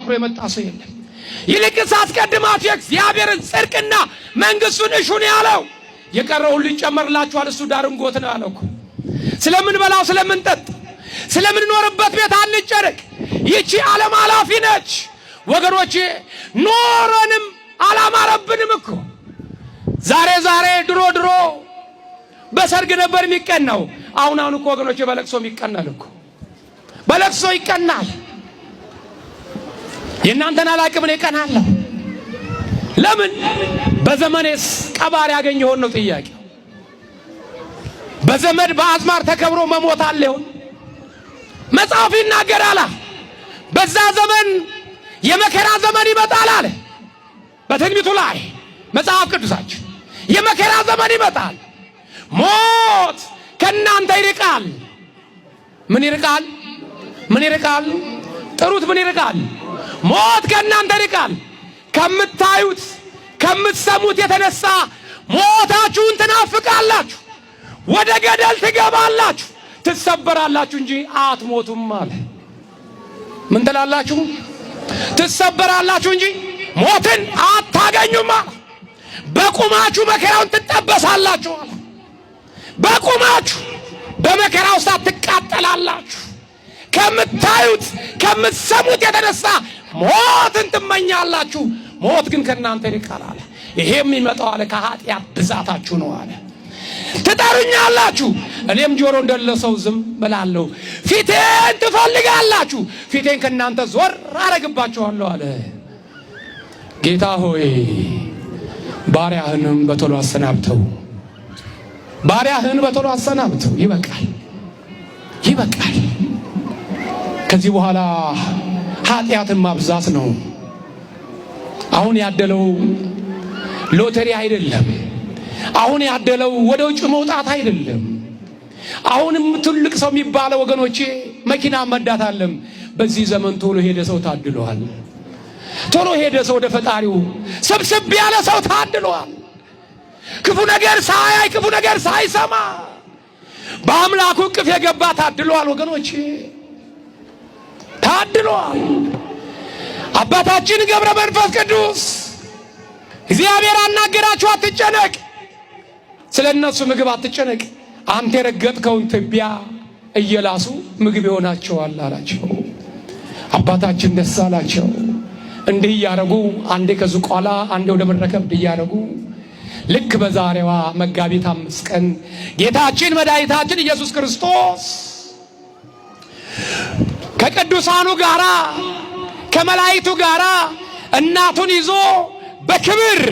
ተመካክሮ የመጣ ሰው የለም። ይልቅስ አስቀድማችሁ የእግዚአብሔርን ጽድቅና መንግሥቱን እሹ ነው ያለው። የቀረው ሁሉ ይጨመርላችኋል። እሱ ዳርንጎት ነው ያለው እኮ። ስለምንበላው፣ ስለምንጠጥ፣ ስለምንኖርበት ቤት አንጨነቅ። ይቺ ዓለም ኃላፊ ነች ወገኖቼ። ኖረንም አላማረብንም እኮ። ዛሬ ዛሬ ድሮ ድሮ በሰርግ ነበር የሚቀናው። አሁን አሁን እኮ ወገኖቼ በለቅሶም ይቀናል እኮ፣ በለቅሶ ይቀናል። የእናንተን አላቅም፣ እኔ እቀናለሁ። ለምን በዘመኔስ ቀባሪ ያገኝ ይሆን ነው ጥያቄው። በዘመድ በአዝማር ተከብሮ መሞት አለ ይሆን? መጽሐፍ ይናገራል። በዛ ዘመን የመከራ ዘመን ይመጣል አለ። በትንቢቱ ላይ መጽሐፍ ቅዱሳችን የመከራ ዘመን ይመጣል። ሞት ከእናንተ ይርቃል። ምን ይርቃል? ምን ይርቃል? ጥሩት። ምን ይርቃል? ሞት ከእናንተ ይርቃል። ከምታዩት ከምትሰሙት የተነሳ ሞታችሁን ትናፍቃላችሁ፣ ወደ ገደል ትገባላችሁ፣ ትሰበራላችሁ እንጂ አትሞቱም አለ። ምን ትላላችሁ? ትሰበራላችሁ እንጂ ሞትን አታገኙም አለ። በቁማችሁ መከራውን ትጠበሳላችሁ አለ። በቁማችሁ በመከራ ውስጥ ትቃጠላላችሁ። ከምታዩት ከምትሰሙት የተነሳ ሞትን ትመኛላችሁ። ሞት ግን ከእናንተ ይርቃል አለ። ይሄ የሚመጣው አለ ከኃጢአት ብዛታችሁ ነው አለ። ትጠሩኛላችሁ፣ እኔም ጆሮ እንደሌለ ሰው ዝም እላለሁ። ፊቴን ትፈልጋላችሁ፣ ፊቴን ከእናንተ ዞር አረግባችኋለሁ አለ። ጌታ ሆይ ባሪያህንም በቶሎ አሰናብተው፣ ባሪያህን በቶሎ አሰናብተው። ይበቃል፣ ይበቃል። ከዚህ በኋላ ኃጢአትን ማብዛት ነው። አሁን ያደለው ሎተሪ አይደለም። አሁን ያደለው ወደ ውጭ መውጣት አይደለም። አሁንም ትልቅ ሰው የሚባለው ወገኖቼ መኪና መንዳት አለም። በዚህ ዘመን ቶሎ ሄደ ሰው ታድሏል። ቶሎ ሄደ ሰው ወደ ፈጣሪው ስብስብ ያለ ሰው ታድሏል። ክፉ ነገር ሳያይ ክፉ ነገር ሳይሰማ በአምላኩ እቅፍ የገባ ታድሏል። ወገኖቼ ታድሏል። አባታችን ገብረ መንፈስ ቅዱስ እግዚአብሔር አናገራችሁ፣ አትጨነቅ፣ ስለ እነሱ ምግብ አትጨነቅ፣ አንተ የረገጥከውን ትቢያ እየላሱ ምግብ ይሆናቸዋል አላቸው። አባታችን ደስ አላቸው። እንዲህ እያረጉ አንዴ ከዝቋላ አንዴ ወደ ምድረ ከብድ እያረጉ ልክ በዛሬዋ መጋቢት 5 ቀን ጌታችን መድኃኒታችን ኢየሱስ ክርስቶስ ከቅዱሳኑ ጋራ ከመላእክቱ ጋራ እናቱን ይዞ በክብር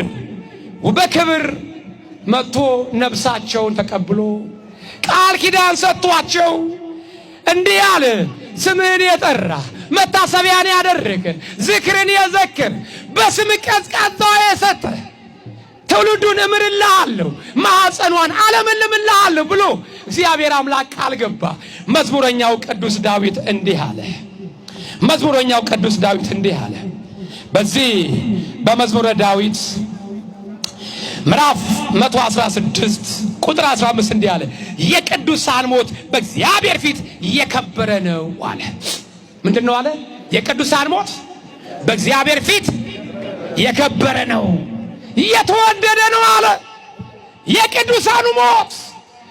በክብር መጥቶ ነፍሳቸውን ተቀብሎ ቃል ኪዳን ሰጥቷቸው እንዲህ አለ። ስምህን የጠራ መታሰቢያን ያደረገ ዝክርን የዘክር በስም ቀዝቃዛ የሰጠ ትውልዱን እምርልሃለሁ ማኅፀኗን አለመልምልሃለሁ ብሎ እግዚአብሔር አምላክ ቃል ገባ። መዝሙረኛው ቅዱስ ዳዊት እንዲህ አለ። መዝሙረኛው ቅዱስ ዳዊት እንዲህ አለ። በዚህ በመዝሙረ ዳዊት ምዕራፍ 116 ቁጥር 15 እንዲህ አለ፣ የቅዱሳን ሞት በእግዚአብሔር ፊት የከበረ ነው አለ። ምንድን ነው አለ? የቅዱሳን ሞት በእግዚአብሔር ፊት የከበረ ነው፣ የተወደደ ነው አለ። የቅዱሳኑ ሞት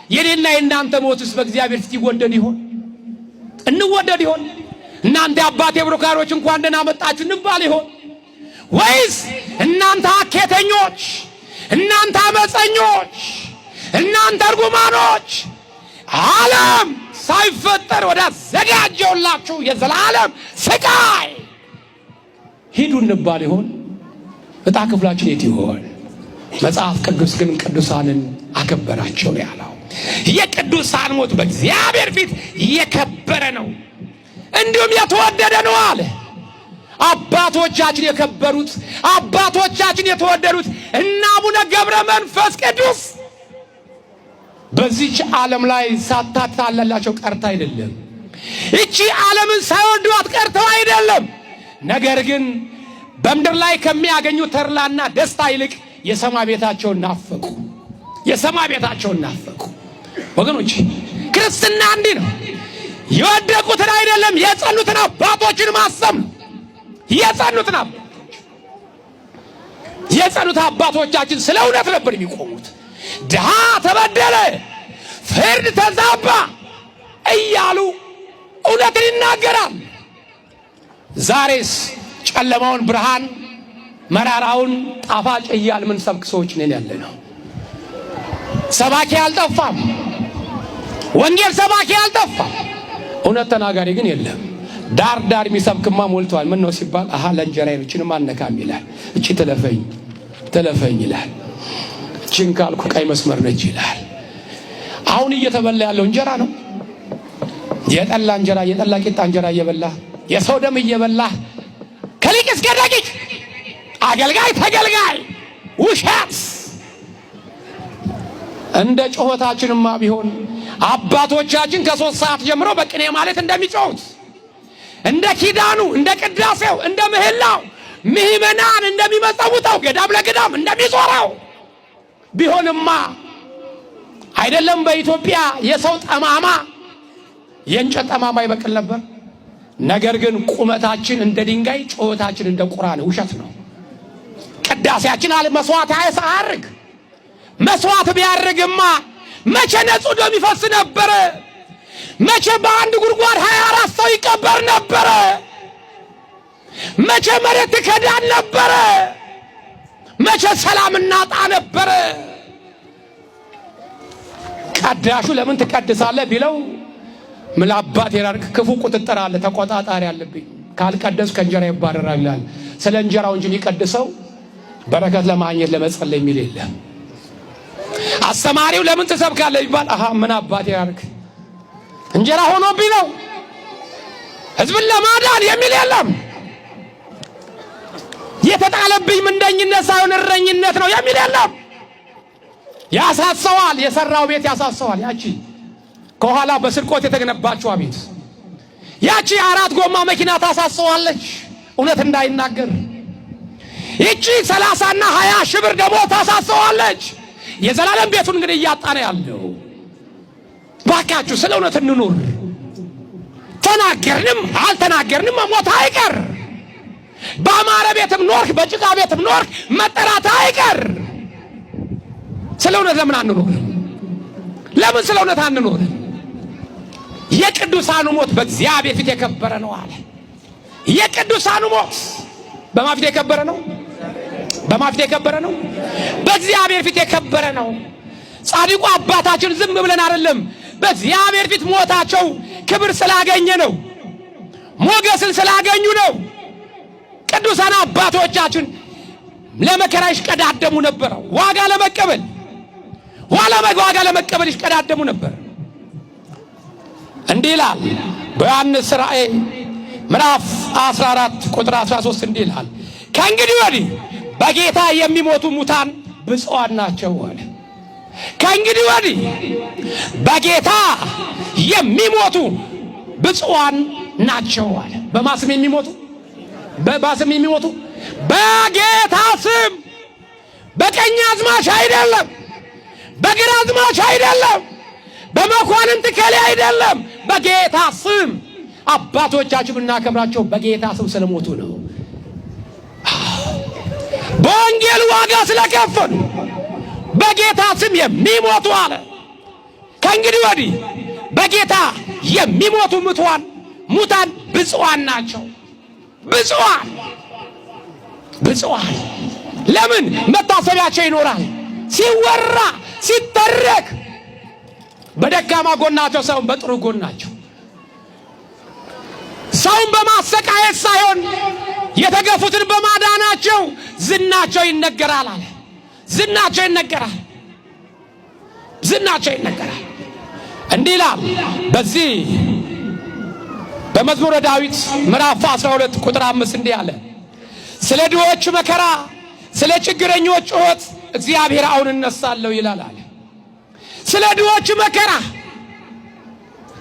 የኔና የእናንተ ሞትስ በእግዚአብሔር ፊት ይወደድ ይሆን? እንወደድ ይሆን? እናንተ አባቴ ብሩካኖች እንኳን ደህና መጣችሁ እንባል ይሆን? ወይስ እናንተ አኬተኞች፣ እናንተ አመፀኞች፣ እናንተ እርጉማኖች ዓለም ሳይፈጠር ወዳዘጋጀውላችሁ የዘላለም ስቃይ ሂዱ እንባል ይሆን? ዕጣ ክፍላችን የት ይሆን? መጽሐፍ ቅዱስ ግን ቅዱሳንን አከበራቸው ነው ያለው። የቅዱሳን ሞት በእግዚአብሔር ፊት የከበረ ነው፣ እንዲሁም የተወደደ ነው አለ። አባቶቻችን የከበሩት አባቶቻችን የተወደዱት እነ አቡነ ገብረ መንፈስ ቅዱስ በዚች ዓለም ላይ ሳታታለላቸው ቀርታ አይደለም። ይቺ ዓለምን ሳይወዷት ቀርተው አይደለም። ነገር ግን በምድር ላይ ከሚያገኙ ተድላና ደስታ ይልቅ የሰማይ ቤታቸውን ናፈቁ። የሰማይ ቤታቸውን ናፈቁ። ወገኖች ክርስትና እንዲህ ነው። የወደቁትን አይደለም የጸኑትን አባቶችን ማሰብ ነው። የጸኑትን አባቶች የጸኑት አባቶቻችን ስለ እውነት ነበር የሚቆሙት። ድሃ ተበደለ፣ ፍርድ ተዛባ እያሉ እውነትን ይናገራል። ዛሬስ ጨለማውን ብርሃን መራራውን ጣፋጭ እያል ምን ሰብክ ሰዎች ነን ያለ ነው። ሰባኪ አልጠፋም። ወንጌል ሰባኪ አልጠፋም። እውነት ተናጋሪ ግን የለም። ዳር ዳር የሚሰብክማ ሞልቷል። ምን ነው ሲባል አሃ ለእንጀራዬ ነው እችንም አነካም ይላል። እቺ ትለፈኝ ትለፈኝ ይላል። እቺን ካልኩ ቀይ መስመር ነች ይላል። አሁን እየተበላ ያለው እንጀራ ነው። የጠላ እንጀራ የጠላ ቂጣ እንጀራ እየበላ የሰው ደም እየበላ ከሊቅ እስከ ደቂቅ አገልጋይ ተገልጋይ ውሸት። እንደ ጩኸታችንማ ቢሆን አባቶቻችን ከ3 ሰዓት ጀምሮ በቅኔ ማለት እንደሚጮሁት፣ እንደ ኪዳኑ፣ እንደ ቅዳሴው፣ እንደ ምህላው ምእመናን እንደሚመጸውተው፣ ገዳም ለገዳም እንደሚዞረው ቢሆንማ አይደለም በኢትዮጵያ የሰው ጠማማ የእንጨት ጠማማ ይበቅል ነበር። ነገር ግን ቁመታችን እንደ ድንጋይ፣ ጩኸታችን እንደ ቁራ ነው። ውሸት ነው። ቅዳሴያችን አለ መስዋዕት አያርግ። መስዋዕት ቢያርግማ መቼ ንጹሕ ደም ይፈስ ነበረ? መቼ በአንድ ጉድጓድ 24 ሰው ይቀበር ነበረ? መቼ መሬት ትከዳን ነበረ? መቼ ሰላም እናጣ ነበረ? ቀዳሹ ለምን ትቀድሳለህ ቢለው ምን አባት የራርክ ክፉ ቁጥጥር አለ፣ ተቆጣጣሪ አለብኝ፣ ካልቀደስ ከእንጀራ ይባረራል ይላል። ስለ እንጀራው እንጂ የሚቀድሰው በረከት ለማግኘት ለመጸለይ የሚል የለም። አስተማሪው ለምን ትሰብካለህ ቢባል አሃ ምን አባት ያርክ እንጀራ ሆኖብኝ ነው ህዝብን ለማዳን የሚል የለም። የተጣለብኝ ምንደኝነት ሳይሆን እረኝነት ነው የሚል የለም። ያሳሰዋል፣ የሰራው ቤት ያሳሰዋል። ያቺ ከኋላ በስርቆት የተገነባችው ቤት፣ ያቺ አራት ጎማ መኪና ታሳሰዋለች እውነት እንዳይናገር። ይቺ 30ና 20 ሺህ ብር ደግሞ ታሳሰዋለች። የዘላለም ቤቱን እንግዲህ እያጣ ነው ያለው። ባካችሁ ስለ እውነት እንኑር። ተናገርንም አልተናገርንም መሞት አይቀር። በአማረ ቤትም ኖርክ፣ በጭቃ ቤትም ኖርክ መጠራት አይቀር። ስለ እውነት ለምን አንኖርም? ለምን ስለ እውነት አንኖርም? የቅዱሳኑ ሞት በእግዚአብሔር ፊት የከበረ ነው አለ። የቅዱሳኑ ሞት በማን ፊት የከበረ ነው? በማን ፊት የከበረ ነው? በእግዚአብሔር ፊት የከበረ ነው። ጻድቁ አባታችን ዝም ብለን አይደለም። በእግዚአብሔር ፊት ሞታቸው ክብር ስላገኘ ነው። ሞገስን ስላገኙ ነው። ቅዱሳን አባቶቻችን ለመከራ ይሽቀዳደሙ ነበር። ዋጋ ለመቀበል ዋጋ ለመቀበል ይሽቀዳደሙ ነበር። እንዲህ ይላል በዮሐንስ ራእይ ምዕራፍ 14 ቁጥር 13 እንዲህ ይላል፣ ከእንግዲህ ወዲህ በጌታ የሚሞቱ ሙታን ብፁዓን ናቸው አለ። ከእንግዲህ ወዲህ በጌታ የሚሞቱ ብፁዓን ናቸው አለ። በማስም የሚሞቱ በባስም የሚሞቱ በጌታ ስም፣ በቀኝ አዝማች አይደለም፣ በግራ አዝማች አይደለም፣ በመኳንንት ከሌ አይደለም፣ በጌታ ስም። አባቶቻችን እናከብራቸው በጌታ ስም ስለሞቱ ነው። በወንጌል ዋጋ ስለከፈሉ በጌታ ስም የሚሞቱ አለ። ከእንግዲህ ወዲህ በጌታ የሚሞቱ ሙታን ብፁዓን ናቸው። ብፁዓን ብፁዓን። ለምን መታሰቢያቸው ይኖራል። ሲወራ ሲተረክ በደካማ ጎናቸው ሳይሆን በጥሩ ጎናቸው፣ ሰውን በማሰቃየት ሳይሆን የተገፉትን በማዳናቸው ዝናቸው ይነገራል አለ። ዝናቸው ይነገራል። ዝናቸው ይነገራል። እንዲህ ይላል በዚህ በመዝሙረ ዳዊት ምዕራፍ 12 ቁጥር 5 እንዲህ አለ፣ ስለ ድሆች መከራ፣ ስለ ችግረኞች ጩኸት እግዚአብሔር አሁን እነሳለሁ ይላል አለ። ስለ ድሆች መከራ፣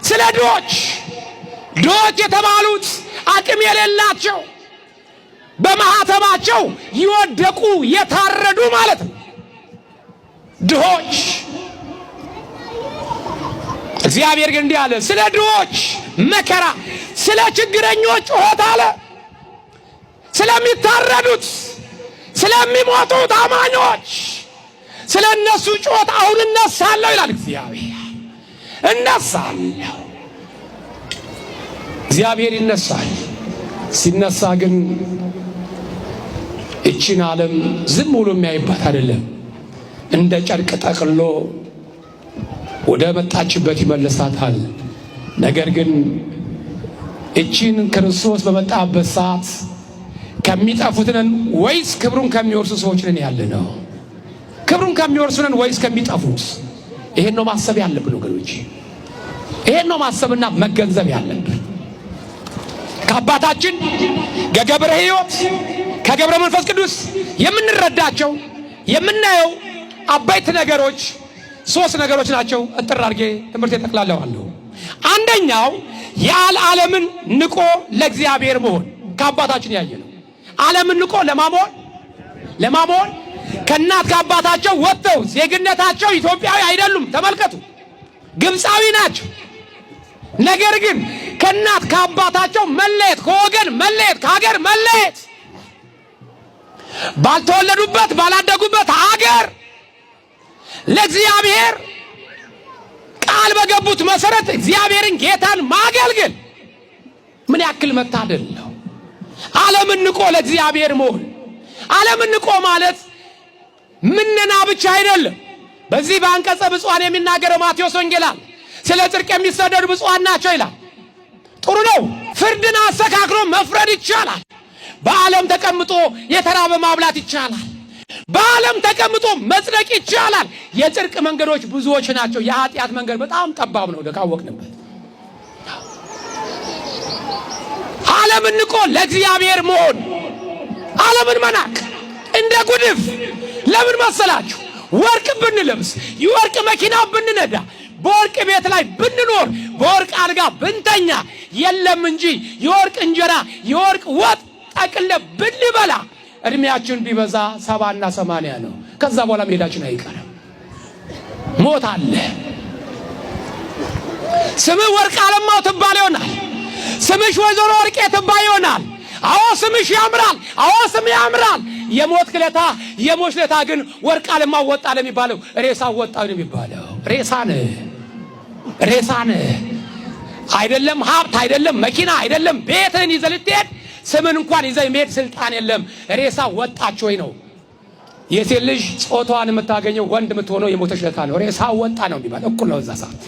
ስለ ድሆች፣ ድሆች የተባሉት አቅም የሌላቸው በማኅተማቸው ይወደቁ የታረዱ ማለት ነው። ድሆች። እግዚአብሔር ግን እንዲህ አለ፣ ስለ ድሆች መከራ፣ ስለ ችግረኞች ጩኸት አለ። ስለሚታረዱት፣ ስለሚሞቱት አማኞች ስለ እነሱ ጩኸት አሁን እነሳለሁ ይላል እግዚአብሔር። እነሳለሁ። እግዚአብሔር ይነሳል። ሲነሳ ግን እቺን ዓለም ዝም ብሎ የሚያይባት አይደለም። እንደ ጨርቅ ጠቅሎ ወደ መጣችበት ይመልሳታል። ነገር ግን እቺን ክርስቶስ በመጣበት ሰዓት ከሚጠፉት ነን ወይስ ክብሩን ከሚወርሱ ሰዎች ነን ያለ ነው? ክብሩን ከሚወርሱ ነን ወይስ ከሚጠፉት? ይሄን ነው ማሰብ ያለብን ወገኖች። ይሄን ነው ማሰብና መገንዘብ ያለብን። ከአባታችን ከገብረ ሕይወት ከገብረ መንፈስ ቅዱስ የምንረዳቸው የምናየው አበይት ነገሮች ሶስት ነገሮች ናቸው። እጥር አድርጌ ትምህርት ጠቅላለዋለሁ። አንደኛው የዓለምን ንቆ ለእግዚአብሔር መሆን ከአባታችን ያየ ነው። ዓለምን ንቆ ለማመሆን ለማመሆን ከእናት ከአባታቸው ወጥተው ዜግነታቸው ኢትዮጵያዊ አይደሉም። ተመልከቱ፣ ግብፃዊ ናቸው። ነገር ግን ከእናት ከአባታቸው መለየት፣ ከወገን መለየት፣ ከሀገር መለየት፣ ባልተወለዱበት ባላደጉበት ሀገር ለእግዚአብሔር ቃል በገቡት መሰረት እግዚአብሔርን ጌታን ማገልገል ምን ያክል መታደል ነው። ዓለምን ንቆ ለእግዚአብሔር መሆን። ዓለምን ንቆ ማለት ምነና ብቻ አይደለም። በዚህ በአንቀጸ ብፁዓን የሚናገረው ማቴዎስ ወንጌል አለ። ስለ ጽድቅ የሚሰደዱ ብፁዓን ናቸው ይላል። ጥሩ ነው። ፍርድን አስተካክሎ መፍረድ ይቻላል። በዓለም ተቀምጦ የተራበ ማብላት ይቻላል። በዓለም ተቀምጦ መጽደቅ ይቻላል። የጽድቅ መንገዶች ብዙዎች ናቸው። የኃጢአት መንገድ በጣም ጠባብ ነው ካወቅንበት። ዓለምን ንቆ ለእግዚአብሔር መሆን፣ ዓለምን መናቅ እንደ ጉድፍ። ለምን መሰላችሁ? ወርቅ ብንለብስ፣ የወርቅ መኪና ብንነዳ፣ በወርቅ ቤት ላይ ብንኖር፣ በወርቅ አልጋ ብንተኛ የለም እንጂ የወርቅ እንጀራ የወርቅ ወጥ ጠቅለ ብንበላ እድሜያችን ቢበዛ 70ና 80 ነው። ከዛ በኋላ መሄዳችን አይቀርም። ሞት አለ። ስምህ ወርቅ አለማው ትባል ይሆናል። ስምሽ ወይዘሮ ወርቄ ትባል ይሆናል። አዎ ስምሽ ያምራል። አዎ ስም ያምራል። የሞት ክለታ የሞት ለታ ግን ወርቅ አለማው ወጣ ለሚባለው ሬሳ ወጣ ነው የሚባለው። ሬሳ ነህ፣ ሬሳ ነህ። አይደለም ሀብት፣ አይደለም መኪና፣ አይደለም ቤትህን ይዘህ ልትሄድ ስምን እንኳን ይዘህ መሄድ ስልጣን የለም። ሬሳ ወጣች ወይ ነው። የሴት ልጅ ጾታዋን የምታገኘው ወንድ የምትሆነው የሞተች ለታ ነው። ሬሳ ወጣ ነው የሚባለው። እኩል ነው እዛ ሰዓት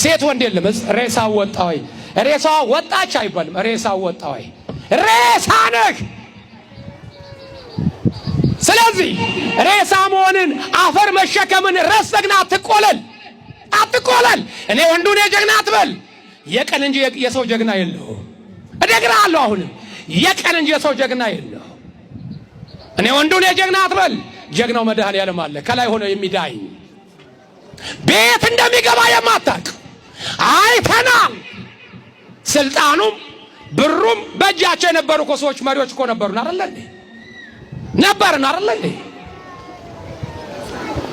ሴት ወንድ የለም። ሬሳ ወጣ ወይ ሬሳ ወጣች አይባልም። ሬሳ ወጣ ወይ ሬሳ ነህ። ስለዚህ ሬሳ መሆንን አፈር መሸከምን ረስተህ ግን አትቆለል፣ አትቆለል። እኔ ወንዱ እኔ ጀግና አትበል። የቀን እንጂ የሰው ጀግና የለውም። እደግርሃለሁ አሁንም የቀን እንጂ የሰው ጀግና የለውም። እኔ ወንዱ እኔ ጀግና አትበል። ጀግናው መድኃኔዓለም አለ ከላይ ሆኖ የሚዳኝ ቤት እንደሚገባ የማታውቅ አይተናል። ስልጣኑም ብሩም በእጃቸው የነበሩ እኮ ሰዎች መሪዎች እኮ ነበሩን አይደለ እንዴ? ነበርን አይደለ እንዴ?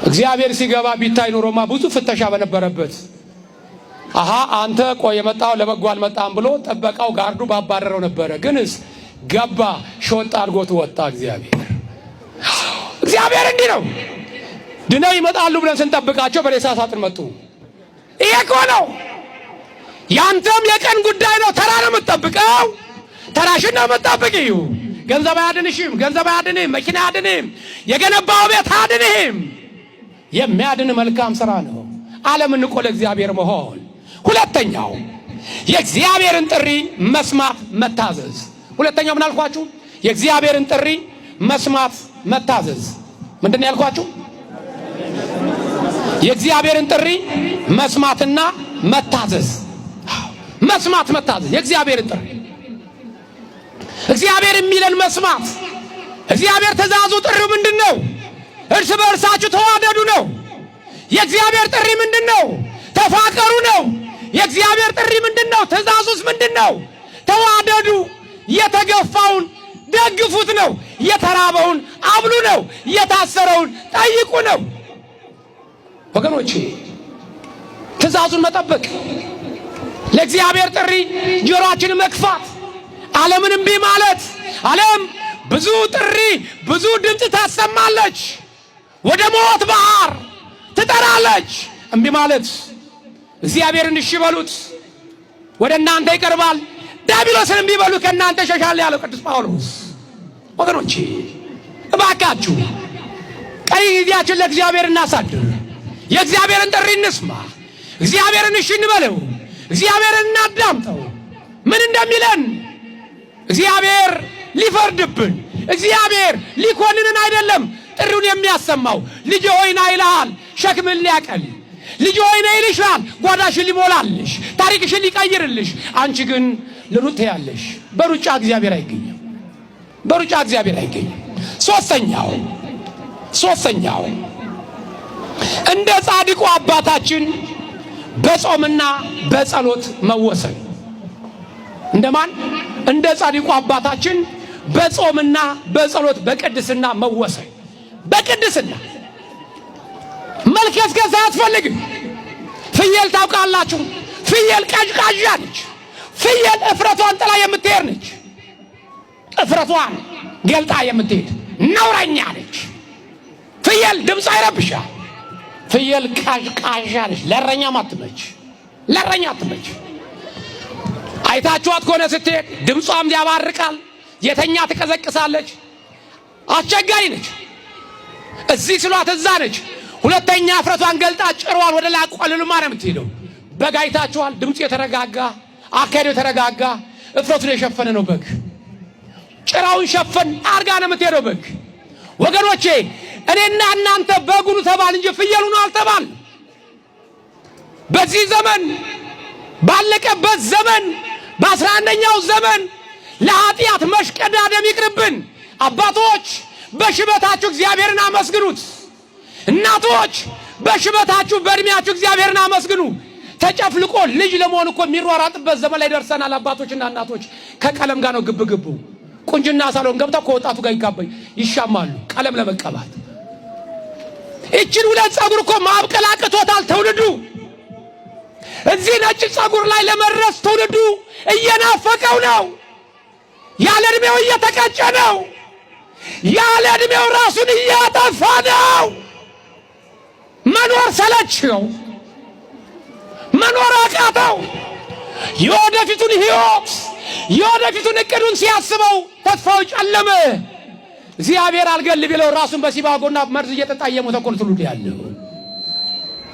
እግዚአብሔር ሲገባ ቢታይ ኑሮማ ብዙ ፍተሻ በነበረበት አሃ አንተ ቆይ የመጣው ለበጎ አልመጣም ብሎ ጠበቃው ጋርዱ ባባረረው ነበረ። ግንስ ገባ ሾጥ አድርጎት ወጣ። እግዚአብሔር እግዚአብሔር እንዲህ ነው። ድነው ይመጣሉ ብለን ስንጠብቃቸው በሬሳ ሳጥን መጡ። ይሄ እኮ ነው። ያንተም የቀን ጉዳይ ነው። ተራ ነው የምትጠብቀው። ተራሽን ነው የምትጠብቂው። ገንዘብ አያድንሽም። ገንዘብ አያድንህም። መኪና አያድንህም። የገነባው ቤት አያድንህም። የሚያድን መልካም ስራ ነው። ዓለምን ንቆ ለእግዚአብሔር መሆን። ሁለተኛው የእግዚአብሔርን ጥሪ መስማት መታዘዝ። ሁለተኛው ምን አልኳችሁ? የእግዚአብሔርን ጥሪ መስማት መታዘዝ። ምንድን ነው ያልኳችሁ? የእግዚአብሔርን ጥሪ መስማትና መታዘዝ። መስማት መታዘዝ፣ የእግዚአብሔርን ጥሪ እግዚአብሔር የሚለን መስማት። እግዚአብሔር ትእዛዙ ጥሪው ምንድን ነው? እርስ በእርሳችሁ ተዋደዱ ነው። የእግዚአብሔር ጥሪ ምንድን ነው? ተፋቀሩ ነው። የእግዚአብሔር ጥሪ ምንድን ነው? ትእዛዙስ ምንድን ነው? ተዋደዱ። የተገፋውን ደግፉት ነው። የተራበውን አብሉ ነው። የታሰረውን ጠይቁ ነው። ወገኖቼ ትእዛዙን መጠበቅ፣ ለእግዚአብሔር ጥሪ ጆሮአችንን መክፋት፣ ዓለምን እምቢ ማለት፣ ዓለም ብዙ ጥሪ ብዙ ድምፅ ታሰማለች። ወደ ሞት ባህር ትጠራለች። እምቢ ማለት እግዚአብሔርን እሺ በሉት ወደ እናንተ ይቀርባል፣ ዲያብሎስን እምቢ በሉት ከእናንተ ይሸሻል ያለው ቅዱስ ጳውሎስ። ወገኖቼ እባካችሁ ቀሪ ጊዜያችን ለእግዚአብሔር እናሳድር። የእግዚአብሔርን ጥሪ እንስማ። እግዚአብሔርን እሺ እንበለው። እግዚአብሔርን እናዳምጠው ምን እንደሚለን። እግዚአብሔር ሊፈርድብን፣ እግዚአብሔር ሊኮንንን አይደለም ጥሪውን የሚያሰማው። ልጄ ሆይ ና ይልሃል፣ ሸክምን ሊያቀል። ልጄ ሆይ ና ይልሻል፣ ጓዳሽን ሊሞላልሽ፣ ታሪክሽን ሊቀይርልሽ። አንቺ ግን ልሩጥ ትያለሽ። በሩጫ እግዚአብሔር አይገኝም። በሩጫ እግዚአብሔር አይገኝም። ሶስተኛው እንደ ጻድቁ አባታችን በጾምና በጸሎት መወሰን። እንደማን? እንደ ጻድቁ አባታችን በጾምና በጸሎት በቅድስና መወሰን። በቅድስና መልከስከስ አያስፈልግም። ፍየል ታውቃላችሁ፣ ፍየል ቀዥቃዣ ነች። ፍየል እፍረቷን ጥላ የምትሄድ ነች። እፍረቷን ገልጣ የምትሄድ ነውረኛ ነች። ፍየል ድምፅ አይረብሻ። ፍየል ቃዥቃዣ ነች። ለእረኛም አትመች፣ ለእረኛ አትመች። አይታችኋት ከሆነ ስትሄድ ድምጿም ያባርቃል፣ የተኛ ትቀዘቅሳለች። አስቸጋሪ ነች። እዚህ ስሏት እዛ ነች። ሁለተኛ እፍረቷን ገልጣ ጭሯን ወደ ላይ አቆልልማ ነው የምትሄደው። በግ አይታችኋል። ድምፁ የተረጋጋ አካሄዱ የተረጋጋ እፍረቱን የሸፈነ ነው በግ። ጭራውን ሸፈን አርጋ ነው የምትሄደው በግ። ወገኖቼ እኔና እናንተ በጉኑ ተባል እንጂ ፍየሉን አልተባል። በዚህ ዘመን ባለቀበት ዘመን በ11ኛው ዘመን ለኃጢአት መሽቀዳደም ይቅርብን። አባቶች በሽበታችሁ እግዚአብሔርን አመስግኑት። እናቶች በሽበታችሁ በእድሜያችሁ እግዚአብሔርን አመስግኑ። ተጨፍልቆ ልጅ ለመሆን እኮ የሚሯራጥበት ዘመን ላይ ደርሰናል። አባቶችና እናቶች ከቀለም ጋር ነው ግብ ግቡ። ቁንጅና ሳሎን ገብተው ከወጣቱ ጋር ይጋባይ ይሻማሉ ቀለም ለመቀባት። ይችን ሁለት ጸጉር እኮ ማብቀል አቅቶታል ትውልዱ። እዚህ ነጭ ጸጉር ላይ ለመድረስ ትውልዱ እየናፈቀው ነው። ያለ እድሜው እየተቀጨ ነው። ያለ እድሜው ራሱን እያጠፋ ነው። መኖር ሰለቸው፣ መኖር አቃተው። የወደፊቱን ሕይወት የወደፊቱን እቅዱን ሲያስበው ተስፋው ጨለመ። እግዚአብሔር አልገል ቢለው ራሱን በሲባጎና መርዝ እየጠጣ እየሞተ እኮ ነው ትውልዱ ያለው።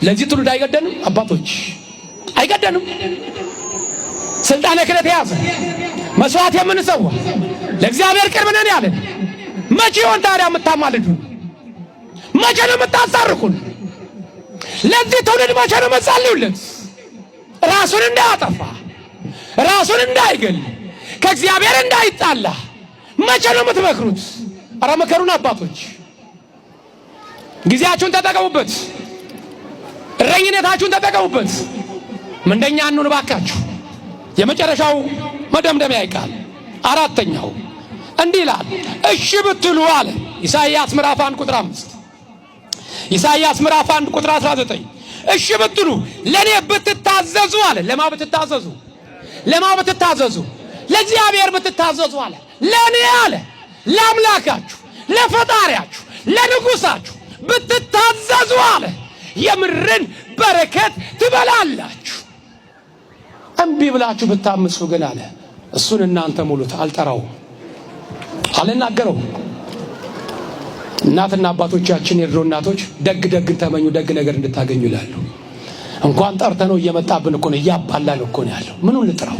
ለዚህ ትውልድ አይገደንም አባቶች፣ አይገደንም። ስልጣነ ክህነት የያዘ መስዋዕት የምንሰዋ ለእግዚአብሔር ቅርብ ነን ያለን መቼ ይሆን ታዲያ የምታማልዱን? መቼ ነው የምታሳርቁን? ለዚህ ትውልድ መቼ ነው መጸልዩለት? ራሱን እንዳያጠፋ ራሱን እንዳይገል ከእግዚአብሔር እንዳይጣላ መቼ ነው የምትመክሩት? ኧረ ምከሩን አባቶች፣ ጊዜያችሁን ተጠቀሙበት፣ እረኝነታችሁን ተጠቀሙበት። ምንደኛ እንሁን ባካችሁ። የመጨረሻው መደምደሚያ ይቃል አራተኛው እንዲህ ይላል፣ እሺ ብትሉ አለ ኢሳይያስ ምዕራፍ 1 ቁጥር 5፣ ኢሳይያስ ምዕራፍ 1 ቁጥር 19፣ እሺ ብትሉ ለኔ ብትታዘዙ አለ። ለማ ብትታዘዙ? ለማ ብትታዘዙ? ለእግዚአብሔር ብትታዘዙ አለ። ለኔ አለ፣ ለአምላካችሁ፣ ለፈጣሪያችሁ፣ ለንጉሳችሁ ብትታዘዙ አለ የምድርን በረከት ትበላላችሁ። እምቢ ብላችሁ ብታምፁ ግን አለ እሱን እናንተ ሙሉት፣ አልጠራውም፣ አልናገረውም። እናትና አባቶቻችን የድሮ እናቶች ደግ ደግን ተመኙ ደግ ነገር እንድታገኙ ይላሉ። እንኳን ጠርተነው እየመጣብን እኮ ነው፣ እያባላን እኮ ነው ያለው። ምኑን ልጥራው?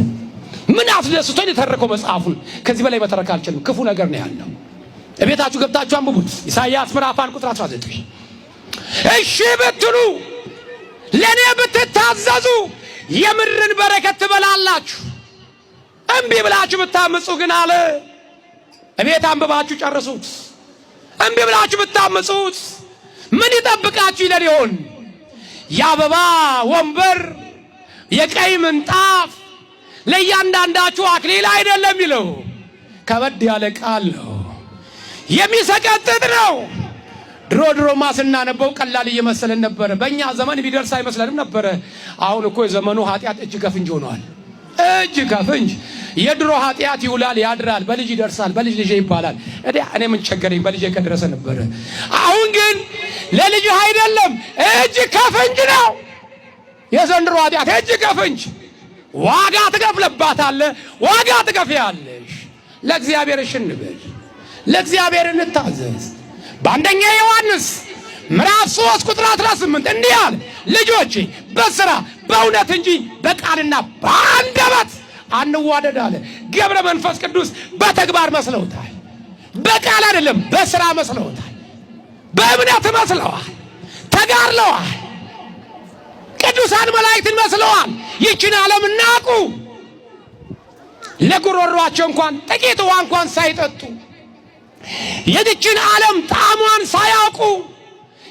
ምን አስደስቶኝ የተረከው መጽሐፉን? ከዚህ በላይ መተረክ አልችልም። ክፉ ነገር ነው ያለው። እቤታችሁ ገብታችሁ አንብቡት። ኢሳይያስ ምዕራፍ 1 ቁጥር 19 እሺ ብትሉ ለእኔ ብትታዘዙ የምድርን በረከት ትበላላችሁ። እምቢ ብላችሁ ብታምፁ ግን አለ እቤት አንብባችሁ ጨርሱት። እምቢ ብላችሁ ብታምፁት ምን ይጠብቃችሁ ይለን ይሆን? የአበባ ወንበር፣ የቀይ ምንጣፍ ለእያንዳንዳችሁ አክሊል አይደለም ይለው። ከበድ ያለ ቃል ነው፣ የሚሰቀጥጥ ነው። ድሮ ድሮማ ስናነበው ቀላል እየመሰለን ነበረ። በእኛ ዘመን ቢደርስ አይመስለንም ነበረ። አሁን እኮ የዘመኑ ኃጢአት እጅ ከፍንጅ ሆኗል። እጅ ከፍንጅ። የድሮ ኃጢአት ይውላል ያድራል፣ በልጅ ይደርሳል፣ በልጅ ልጄ ይባላል። እኔ ምን ቸገረኝ በልጄ ከደረሰ ነበረ። አሁን ግን ለልጅህ አይደለም፣ እጅ ከፍንጅ ነው። የዘንድሮ ኃጢአት እጅ ከፍንጅ ዋጋ ትከፍለባታለህ፣ ዋጋ ትከፍያለሽ። ለእግዚአብሔር እሺ እንበል፣ ለእግዚአብሔር እንታዘዝ። በአንደኛ ዮሐንስ ምዕራፍ 3 ቁጥር 18 እንዲህ አለ፣ ልጆቼ በስራ በእውነት እንጂ በቃልና በአንደበት አንዋደድ አለ። ገብረ መንፈስ ቅዱስ በተግባር መስለውታል። በቃል አይደለም፣ በስራ መስለውታል። በእምነት መስለዋል። ተጋድለዋል። ቅዱሳን መላእክትን መስለዋል። ይችን ዓለም ናቁ። ለጉሮሯቸው እንኳን ጥቂት ውሃ እንኳን ሳይጠጡ የዚችን ዓለም ጣዕሟን ሳያውቁ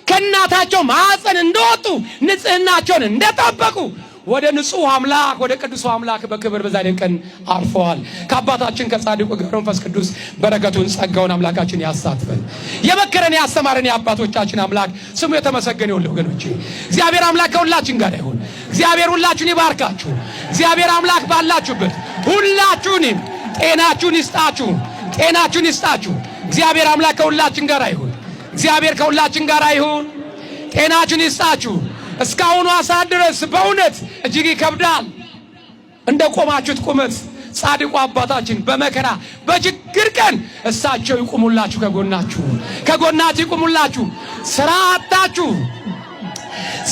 ከእናታቸው ማዕፀን እንደወጡ ንጽህናቸውን እንደጠበቁ ወደ ንጹሕ አምላክ ወደ ቅዱሱ አምላክ በክብር በዛሬ ቀን አርፈዋል። ከአባታችን ከጻድቁ ገብረ መንፈስ ቅዱስ በረከቱን ጸጋውን አምላካችን ያሳትፈን። የመከረን ያስተማረን የአባቶቻችን አምላክ ስሙ የተመሰገነ ይሁን። ወገኖቼ እግዚአብሔር አምላክ ከሁላችን ጋር ይሁን። እግዚአብሔር ሁላችሁን ይባርካችሁ። እግዚአብሔር አምላክ ባላችሁበት ሁላችሁንም ጤናችሁን ይስጣችሁ፣ ጤናችሁን ይስጣችሁ። እግዚአብሔር አምላክ ከሁላችን ጋር ይሁን። እግዚአብሔር ከሁላችን ጋር ይሁን። ጤናችሁን ይስጣችሁ። እስካሁኑ ሰዓት ድረስ በእውነት እጅግ ይከብዳል። እንደ ቆማችሁት ቁመት ጻድቁ አባታችን በመከራ በችግር ቀን እሳቸው ይቁሙላችሁ፣ ከጎናችሁ ከጎናችሁ ይቁሙላችሁ። ስራ አጣችሁ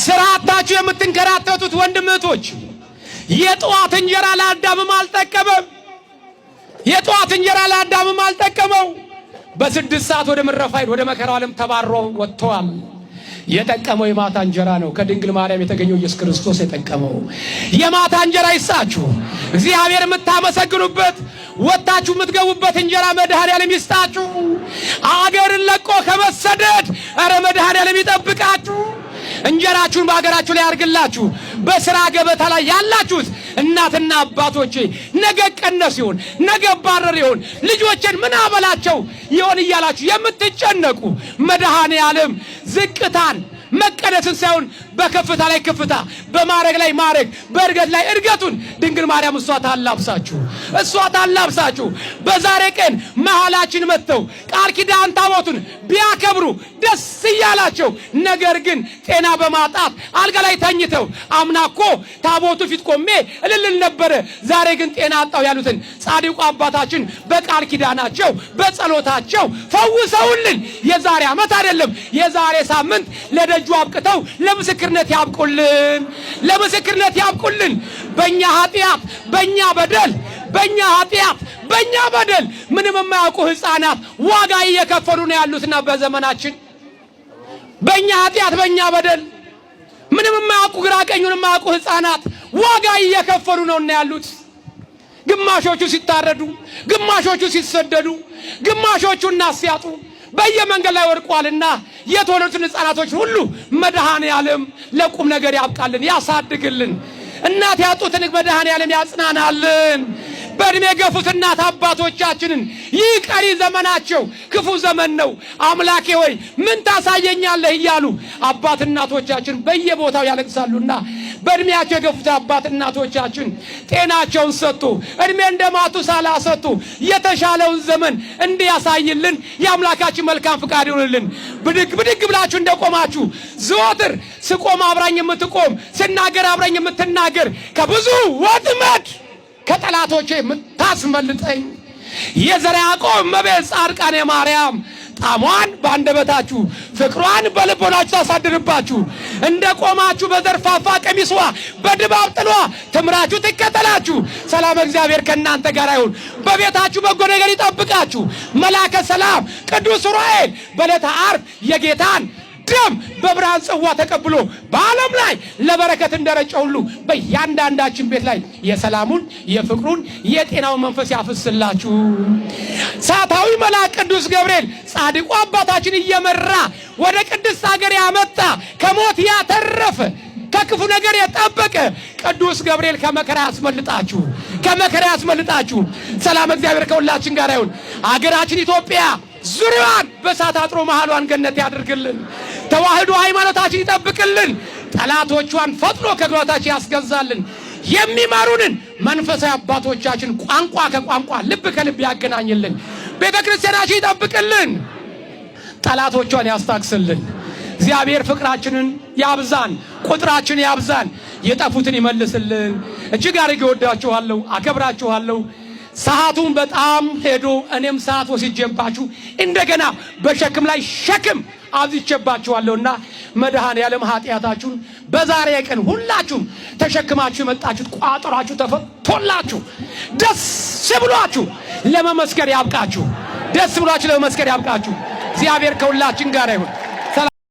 ስራ አጣችሁ የምትንከራተቱት ወንድም እህቶች፣ የጠዋት እንጀራ ለአዳምም አልጠቀመም። የጠዋት እንጀራ ለአዳምም አልጠቀመው። በ6 ሰዓት ወደ ምረፋ ሄድ ወደ መከራው ዓለም ተባሮ ወጥተዋል። የጠቀመው የማታ እንጀራ ነው። ከድንግል ማርያም የተገኘው ኢየሱስ ክርስቶስ የጠቀመው የማታ እንጀራ ይስጣችሁ። እግዚአብሔር የምታመሰግኑበት ወጣችሁ የምትገቡበት እንጀራ መድኃኔዓለም ይስጣችሁ። አገርን ለቆ ከመሰደድ ኧረ መድኃኔዓለም ይጠብቃችሁ። እንጀራችሁን በአገራችሁ ላይ ያርግላችሁ። በስራ ገበታ ላይ ያላችሁት እናትና አባቶቼ ነገ ቀነስ ይሆን ነገ ባረር ይሆን ልጆችን ምን አበላቸው ይሆን እያላችሁ የምትጨነቁ መድኃኔዓለም ዝቅታን መቀነስን ሳይሆን በከፍታ ላይ ከፍታ፣ በማረግ ላይ ማረግ፣ በእድገት ላይ እድገቱን ድንግል ማርያም እሷ ታላብሳችሁ፣ እሷ ታላብሳችሁ። በዛሬ ቀን መሃላችን መጥተው ቃል ኪዳን ታቦቱን ቢያከብሩ ደስ እያላቸው፣ ነገር ግን ጤና በማጣት አልጋ ላይ ተኝተው አምና እኮ ታቦቱ ፊት ቆሜ እልልል ነበረ፣ ዛሬ ግን ጤና አጣው ያሉትን ጻድቁ አባታችን በቃል ኪዳናቸው በጸሎታቸው ፈውሰውልን የዛሬ ዓመት አይደለም የዛሬ ሳምንት ለደጁ አብቅተው ለምስክርነት ያብቁልን፣ ለምስክርነት ያብቁልን። በእኛ ኃጢአት በእኛ በደል በእኛ ኃጢአት በእኛ በደል ምንም የማያውቁ ሕፃናት ዋጋ እየከፈሉ ነው ያሉትና በዘመናችን በእኛ ኃጢአት በእኛ በደል ምንም የማያውቁ ግራ ቀኙን የማያውቁ ሕፃናት ዋጋ እየከፈሉ ነውና ያሉት። ግማሾቹ ሲታረዱ፣ ግማሾቹ ሲሰደዱ፣ ግማሾቹ እናት ሲያጡ በየመንገድ ላይ ወድቋልና የተወለዱትን ሕፃናቶች ሁሉ መድኃኔዓለም ለቁም ነገር ያብቃልን፣ ያሳድግልን። እናት ያጡትን መድኃኔዓለም ያጽናናልን። በእድሜ የገፉት እናት አባቶቻችንን ይህ ቀሪ ዘመናቸው ክፉ ዘመን ነው፣ አምላኬ ሆይ ምን ታሳየኛለህ እያሉ አባት እናቶቻችን በየቦታው ያለቅሳሉና በእድሜያቸው የገፉት አባት እናቶቻችን ጤናቸውን ሰጡ፣ እድሜ እንደ ማቱሳላ ሰጡ። የተሻለውን ዘመን እንዲያሳይልን የአምላካችን መልካም ፍቃድ ይሁንልን። ብድግ ብድግ ብላችሁ እንደቆማችሁ ዘወትር ስቆም አብራኝ የምትቆም ስናገር አብራኝ የምትናገር ከብዙ ወጥመድ ከጠላቶቼ የምታስመልጠኝ የዘርዓ ያዕቆብ እመቤት ጻድቃኔ ማርያም ጣሟን በአንደበታችሁ ፍቅሯን በልቦናችሁ ታሳድርባችሁ። እንደ ቆማችሁ በዘርፋፋ ቀሚሷ በድባብ ጥሏ ትምራችሁ ትከተላችሁ። ሰላም እግዚአብሔር ከእናንተ ጋር ይሁን። በቤታችሁ በጎ ነገር ይጠብቃችሁ። መላከ ሰላም ቅዱስ ዑራኤል በዕለተ ዓርብ የጌታን ደም በብርሃን ጽዋ ተቀብሎ በዓለም ላይ ለበረከት እንደረጨ ሁሉ በእያንዳንዳችን ቤት ላይ የሰላሙን የፍቅሩን የጤናውን መንፈስ ያፍስላችሁ። ሳታዊ መልአክ ቅዱስ ገብርኤል ጻድቁ አባታችን እየመራ ወደ ቅድስት ሀገር ያመጣ ከሞት ያተረፈ ከክፉ ነገር የጠበቀ ቅዱስ ገብርኤል ከመከራ ያስመልጣችሁ፣ ከመከራ ያስመልጣችሁ። ሰላም እግዚአብሔር ከሁላችን ጋር ይሁን። አገራችን ኢትዮጵያ ዙሪያዋን በእሳት አጥሮ መሃሏን ገነት ያድርግልን። ተዋህዶ ሃይማኖታችን ይጠብቅልን። ጠላቶቿን ፈጥኖ ከግባታችን ያስገዛልን። የሚመሩንን መንፈሳዊ አባቶቻችን ቋንቋ ከቋንቋ ልብ ከልብ ያገናኝልን። ቤተ ክርስቲያናችን ይጠብቅልን። ጠላቶቿን ያስታክስልን። እግዚአብሔር ፍቅራችንን ያብዛን፣ ቁጥራችን ያብዛን፣ የጠፉትን ይመልስልን። እጅግ አድርጌ እወዳችኋለሁ፣ አከብራችኋለሁ። ሰዓቱን በጣም ሄዶ እኔም ሰዓት ወስጄባችሁ እንደገና በሸክም ላይ ሸክም አብዝቼባችኋለሁና መድኃኔዓለም ኃጢአታችሁን በዛሬ ቀን ሁላችሁም ተሸክማችሁ የመጣችሁት ቋጠሯችሁ ተፈቶላችሁ ደስ ብሏችሁ ለመመስከር ያብቃችሁ። ደስ ብሏችሁ ለመመስከር ያብቃችሁ። እግዚአብሔር ከሁላችን ጋር ይሁን።